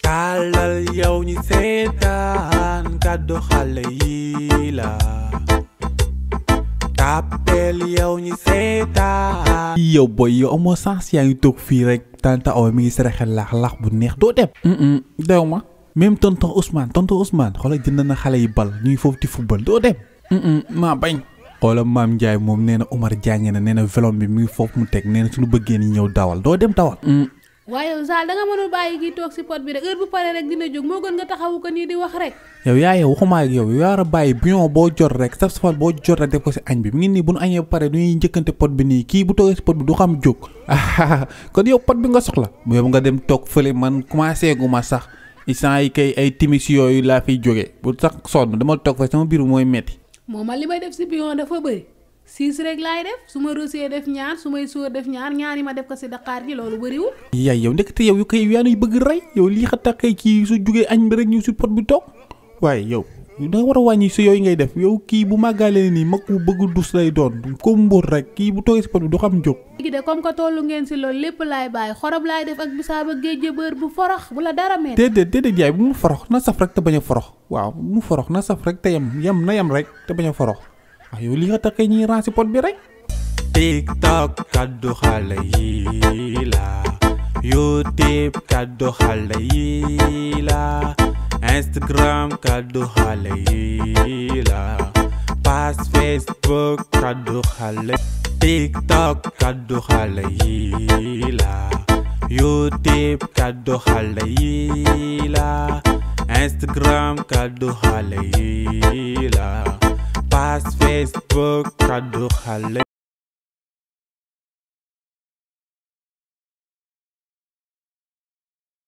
tàllal yow ñi seetaan kàddu xale yi la tàppeel yow ñi seetaan. yow boy yow amoo sens yaa ngi toog fii rek tanta aw mi ngi saraxe laax bu neex doo dem. dew ma même tonton Ousmane xoolal jënd na xale yi bal ñu ngi foofu di football doo dem. maa bañ. xoolal maam Ndiaye moom nee na Omar jànge na nee na vélo bi mi ngi foofu mu teg nee na suñu bëggee ni ñëw dawal doo dem dawal. waaye yow Zal da nga mënul bàyyi gi toog si pot bi rek heure bu paree rek dina jóg moo gën nga taxawu ko nii di wax rek. yow yaa yow waxuma ak yow yaa war a bàyyi bouillon boo jot rek saf-safal boo jot rek def ko si añ bi mi ngi nii bu nu añee ba pare du ñuy njëkkante pot bi nii kii bu toogee si pot bi du xam jóg. kon yow pot bi nga soxla. yow nga dem toog fële man commencé gu ma sax instant yi kay ay timis yooyu laa fiy jógee bu sax sonn dama toog fa sama biir mooy metti. moom man li may def si bouillon dafa bëri 6 rek laay def su ma rosé def ñaar su may sóor def ñaar yi ma def ko si daqaar gi loolu bëriwul. yaay yow ndekete yow yu koy yaa nuy bëgg rey yow lii xa taxee kii su jugee añ bi rek ñu si pot bi toog waaye yow da war a wàññi si yooyu ngay def yow kii bu màggalee nii mag bu bëgg dus lay doon comme mbóot rek kii bu toogee si pot bi du xam jóg. léegi de comme que tollu ngeen si loolu lépp laay bàyyi xorob laay def ak bisaab ak géej beurre bu forox bu la dara mel. déedéet yaay bu mu forox na saf rek te bañ a forox waaw bu mu forox na saf rek te yem rek te bañ a forox waaw yow lii xa taxee ñuy ran si pot bi rek. TikTok kaddu xale yi la YouTube kaddu xale yi la Instagram kaddu xale yi la page Facebook kaddu xale TikTok kaddu xale yi la YouTube kaddu xale yi la Instagram kaddu xale yi la page Facebook kaddu xale